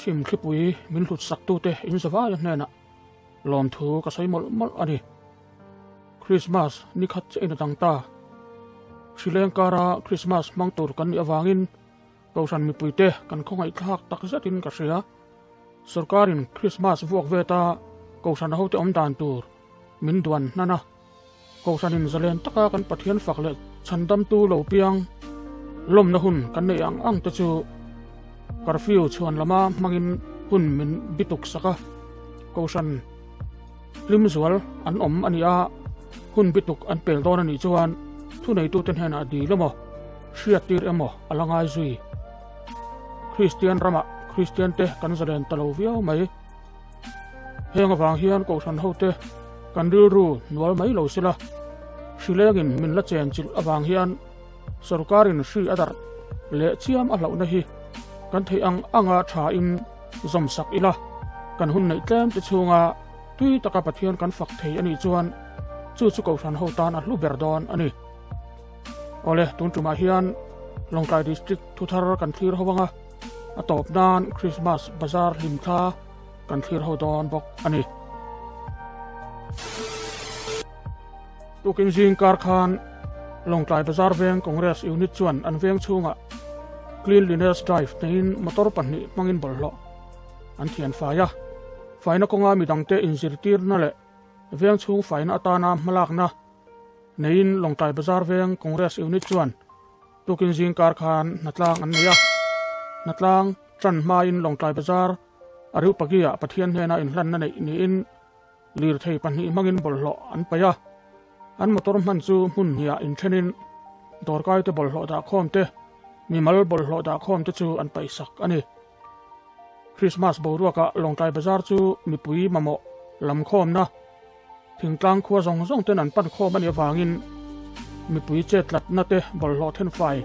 Chhim thlipui min hlut saktute in zavaia hnenah lawmthu ka sawi mawlh mawlh a ni. Krismas ni khat chiah in a dang ta. Hrileng kara Krismas hmang tur kan nih avangin Kohhran mipuite kan khawngaihthlak tak zetin ka hria. Sorkarin Krismas vuak ve ta Kohhran hote awm dan tur min duan hnan a. Kohhranin zalen taka kan Pathian fak leh chhandamtu lo piang lawmna hun kan neih ang ang te chu curfew chhuan lama hmangin hun min bituk sak a. Kohhran hlim zual an awm a ni a, hun bituk an pel dawn a nih chuan thuneitute hnenah dil emaw, hriattir emaw a la ngai zui. Kristian ramah Kristiante kan zalen ta lo viau mai. Heng avang hian Kohhran hote kan rilru hnual mai lo sela, hrilengin min la chen chilh avang hian sorkarin hri a darh leh chiam a hlauhna hi kan theih ang anga thain zawm sak ila, kan hun neih tlem te chhunga tui taka Pathian kan fak thei a nih chuan chu chu Kohhran ho tan a hlu ber dawn a ni. Awle, tun tumah hian Lawngtlai District thuthar kan thlir ho anga, a tawp nan Christmas bazar hlimthla kan thlir ho dawn bawk a ni. Tukin zing kar khan Lawngtlai Bazar Veng Congress Unit chuan an veng chhungah Cleanliness Drive neiin motor pahnih hmangin bawlhhlawh an thian fai a. Faina kawnga midangte inzirtirna leh veng chhung faina atana hmalakna neiin Lawngtlai Bazar Veng Congress Unit chuan tukin zing kar khan hnatlang an nei a. Hnatlang tan hmain Lawngtlai Bazar Areopagia Pathian hnena inhlanna neih niin lirthei pahnih hmangin bawlhhlawh an paih a. An motor hman chu hmun hniah inthenin dawrkaite bawlhhlawh dahkhawm te, mimal bawlhhlawh dahkhawm te chu an paihsak a ni. Krismas boruakah Lawngtlai Bazar chu mipui mamawh lamkhawmna thingtlang khua zawng zawng ten an pan khawm a nih avangin mipui chettlatna te bawlhhlawh thenfai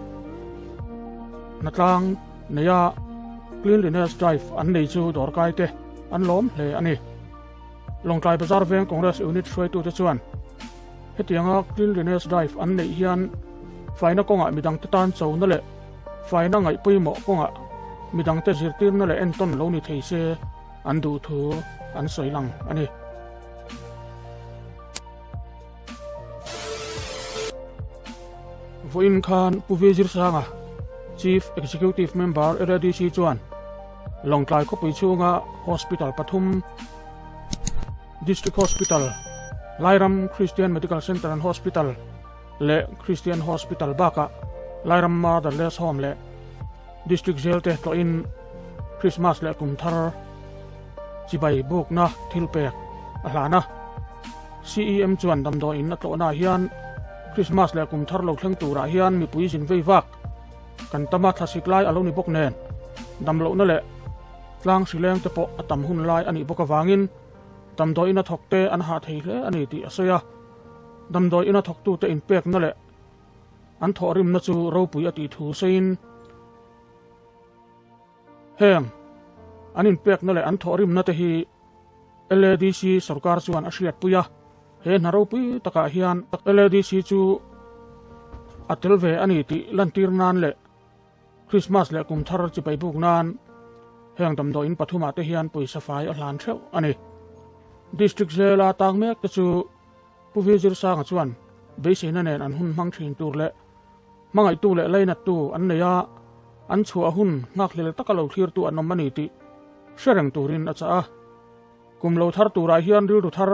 hnatlang neia Cleanliness Drive an nei chu dawrkai te an lawm hle a ni. Lawngtlai Bazar Veng Congress Unit hruaitute chuan hetianga Cleanliness Drive an neih hian faina kawngah midangte tan chona leh faina ngaih pawimawh kawngah midangte zirtirna leh entawn lo ni thei se an duh thu an sawi lang a ni. Vawiin khan Pu V Zirsanga, Chief Executive Member LADC chuan Lawngtlai khawpui chhunga Hospital pathum, District Hospital, Lairam Christian Medical Centre and Hospital leh Christian Hospital bakah Lairam Motherless Home leh District Jail te tlawhin Christmas leh kum thar chibai bukna thil pek a hlan a. CEM chuan damdawiin a tlawhnaah hian Christmas leh kum thar lo thleng turah hian mipui zin vei vak kan tam a, thlasik lai a lo ni bawk nen damlohna leh tlang hrileng te pawh a tam hun lai a nih bawk avangin damdawiin a thawkte an hah thei hle a ni tih a sawi a. Damdawiin a thawktute inpekna leh an thawhrimna chu ropui a tih thu sawiin heng an inpekna leh an thawhrimna te hi LADC sorkar chuan a hriatpui a, he hna ropui takah hian LADC chu a tel ve a ni tih lantir nan leh Krismas leh kum thar chipai buk nan heng damdawiin pathumah te hian pawisa fai a hlan theuh a ni. District zela tang mek te chu Pu Vizirsanga chuan beiseina nen an hun hmang thin tur leh hmangaihtu leh lainattu an nei a, an chhuah hun nghakhlel taka lo thlirtu an awm a ni tih hre reng turin a chah a. Kum lo thar turah hian rilru thar,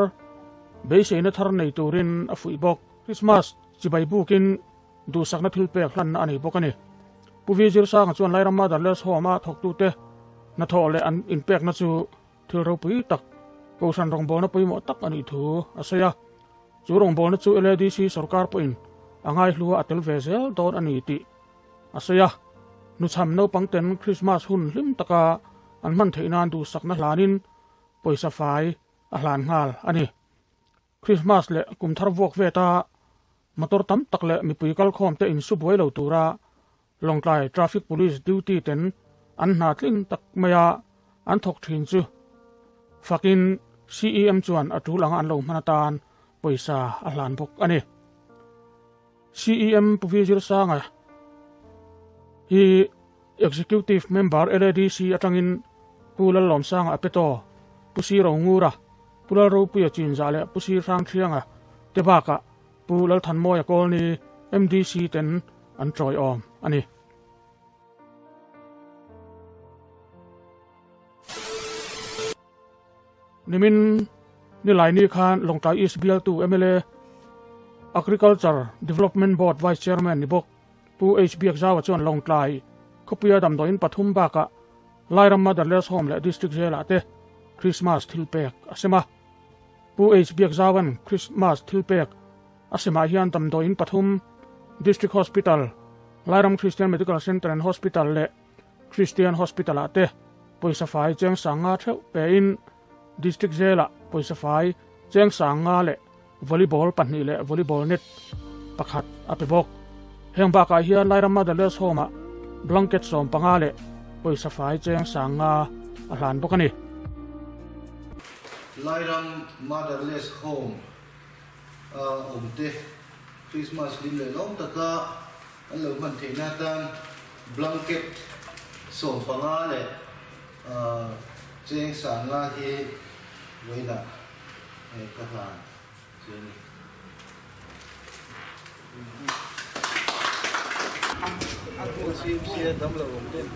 beiseina thar nei turin a fuih bawk. Krismas chibai bukin duhsakna thil pek hlanna a nei bawk a ni. Pu Vizirsanga chuan Lairam Motherless Home-a thawktute hnathawh leh an inpekna chu Thil ropui tak, Kohhran rawngbawlna pawimawh tak a nih thu a sawi a. Chu rawngbawlna chu LADC sorkar pawhin a ngaihlua a tel ve zel dawn a ni tih a sawi a. Hnuchham naupangten Krismas hun hlim taka an hman theih nan duhsakna hlanin pawisa fai a hlan nghal a ni. Krismas leh kum thar vuak veta motor tam tak leh mipui kalkhawmte insu buai lo tura Lawngtlai Traffic Police duty ten an hna tling tak maia an thawk thin chu fakin CEM chuan a tul anga an lo hman atan pawisa a hlan bawk a ni. CEM Pu V Zirsanga hi Executive Member LADC atangin Pu Lallawmsanga a pe tawh, Pu Siro Ngura, Pu Lalropuia Chinzah leh Pu Sir Hrangthlianga te bakah Pu Lalthanmawia Kawlni MDC ten an tawiawm a ni. Nimin Nilaini khan Lawngtlai East bialtu mla Agriculture Development Board Vice Chairman ni bawk Pu H Biakzaua chuan Lawngtlai khawpuia damdawiin pathum bakah Lairam Motherless Home leh District Jail-ah te Krismas thilpek a sem a. Pu H Biakzaua'n Krismas thilpek a semah hian damdawiin pathum, District Hospital, Lairam Christian Medical Centre and Hospital leh Christian Hospital-ah te pawisa fai cheng sanga theuh pein District Jail-ah pawisa fai cheng sanga leh volleyball pahnih leh volleyball net pakhat a pe bawk. Heng bakah hian Lairam Motherless Home-ah blanket 15 leh pawisa fai cheng sanga a hlan bawk a ni. Lairam Motherless Home a awmte Christmas hlim leh lawm taka an lo hman theihna atan blanket 15 leh cheng sanga hi vawiinah ka hlan che a ni. LCMC a dam lo awm ten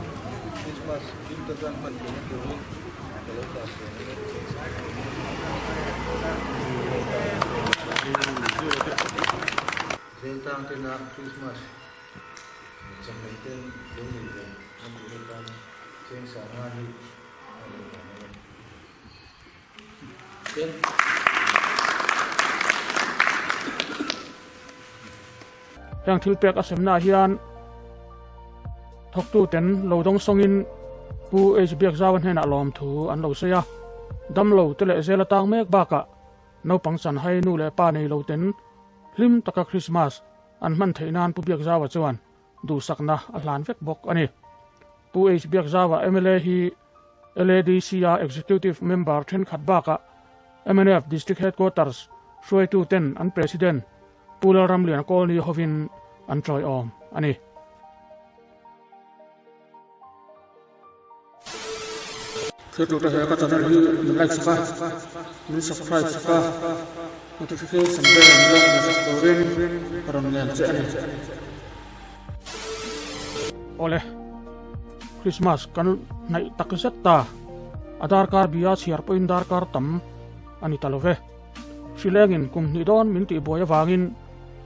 Christmas hlim taka an hman theihna turin ka lo dah ve ang e. Zel tang tena Christmas chawhmeh ten lo nei ve an duh atan cheng sanga hi a lo dah ang e. Heng thil pek a semnaah hian thawktuten lo dawng sawngin Pu H Biakzaua hnenah lawmthu an lo sawi a. Damlo te leh zel atang mek bakah naupang chanhai nu leh pa nei lo ten hlim taka Krismas an hman theih nan Pu Biakzaua chuan duhsakna a hlan vek bawk a ni. Pu H Biakzaua mla hi LADC-a Executive Member thenkhat bakah mnf District Headquarters hruaituten an President Pu Lalramliana Kawlni hovin an tawiawm a ni. Thiltute he ka channel hi min like sak a, min subscribe sak a, notification bell min lo hmu sak turin ka rawn ngen che a ni. Awle, Christmas kan hnaih tak zet ta. A darkar bia chhiar pawhin darkar tam a ni ta lo ve. Hrilengin kum hnih dawn min tihbuai avangin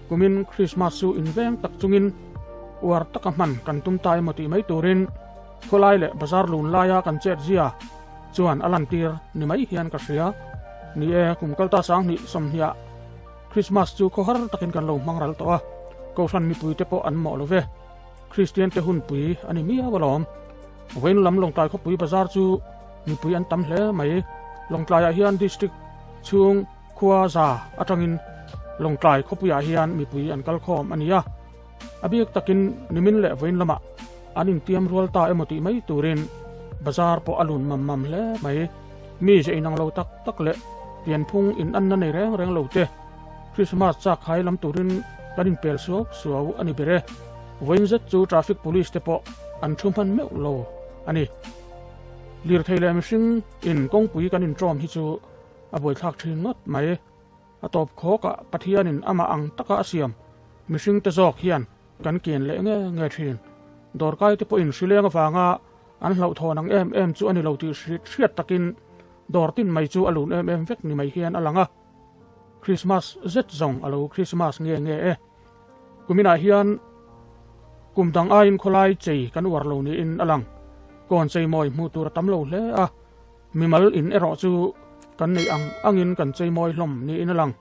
kumin Christmas chu inveng tak chungin uar taka hman kan tum ta emaw tih mai turin khawlai leh bazar lun laia kan chet zia chuan a lantir ni mai hian ka hria. Ni e, kum kalta 2020 ah Christmas chu khawhar takin kan lo hmang ral tawh a, Kohhran mipuite pawh an mawh lo ve. Kristian te hunpui a ni miau alawm. Vawiin lam Lawngtlai khawpui bazar chu mipui an tam hle mai. Lawngtlaiah hian District chhung khua za atangin Lawngtlai khawpuiah hian mipui an kal khawm a ni a. A bik takin nimin leh vawiin lamah an intiam rual ta emaw tih mai turin bazar pawh a lun mam mam hle mai. Mi ze inang lo tak tak leh pianphung inanna nei reng reng lo te Christmas chak khai lam turin kan inpel suau suau a ni ber e. Vawiin zet chu traffic police te pawh an thu hman meuh lo a ni. Lirthei leh mihring in kawngpui kan intawm hi chu a buaithlak thin ngawt mai. A tawp khawkah Pathianin amah ang taka a siam mihring te zawk hian kan kian leh nge nge thin. Dawrkai te pawhin hrileng avanga an hlauhthawn ang em em chu a ni lo tih hriat takin dawr tin mai chu a lun em em vek ni mai hian a lang a. Krismas zet zawng a lo Krismas nge nge e. Kuminah hian kum dang aiin khawlai chei kan uar lo niin a lang. Kawn chei mawi hmuh tur a tam lo hle a, mimal in erawh chu kan neih ang angin kan chei mawi hlawm niin a lang.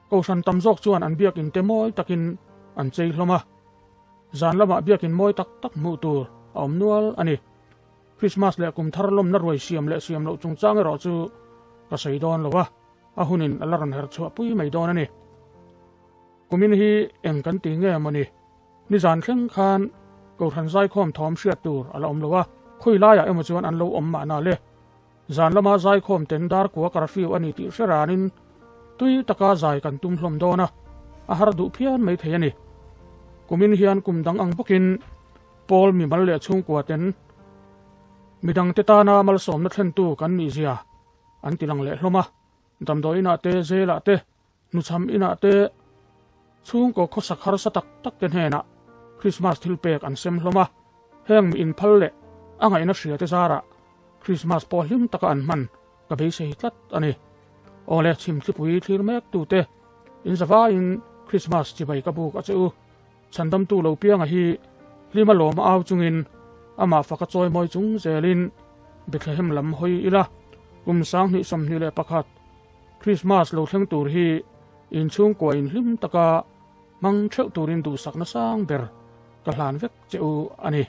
Kohhran tam zawk chuan an biakin te mawi takin an chei hlawm a, zan lamah biakin mawi tak tak hmuh tur a awm nual a ni. Krismas leh kum thar lawmna ruai siam leh siam loh chungchang erawh chu ka sawi dawn lo a. A hunin a la rawn her chhuah pui mai dawn a ni. Kumin hi eng kan ti nge maw ni? Nizan thleng khan Kohhran zaikhawm thawm hriat tur a la awm lo a, khawi laiah emaw chuan an lo awm mahna le. Zan lama zaikhawm ten dar kua curfew a ni tih hre ranin tui taka zai kan tum hlawm dawn a, a har duh phian mai thei a ni. Kumin hian kum dang ang bawkin Pawl mimal leh chhungkua ten. Midangte tana malsawmna thlentu kan nih zia an ti lang leh hlawm a, damdawi inah te, zelah te, hnuchham inah te, chhungkaw khawsak harsa tak tak te hnenah Krismas thilpek an sem hlawm a, heng mi inphal leh a ngaihna hria te zarah Krismas pawh hlim taka an hman ka beisei tlat a ni. Awle, chhimthlipui thlir mek tute in zavaiin Krismas chibai ka buk a che u. Chhandamtu lo pianga hi hlima lawm a au chungin amah faka chawi mawi chung zelin Bethlehem lam hawi ila kum 2021 Krismas lo thleng tur hi inchhungkua inhlim taka hmang theuh turin duhsakna sang ber ka hlan vek che u a ni.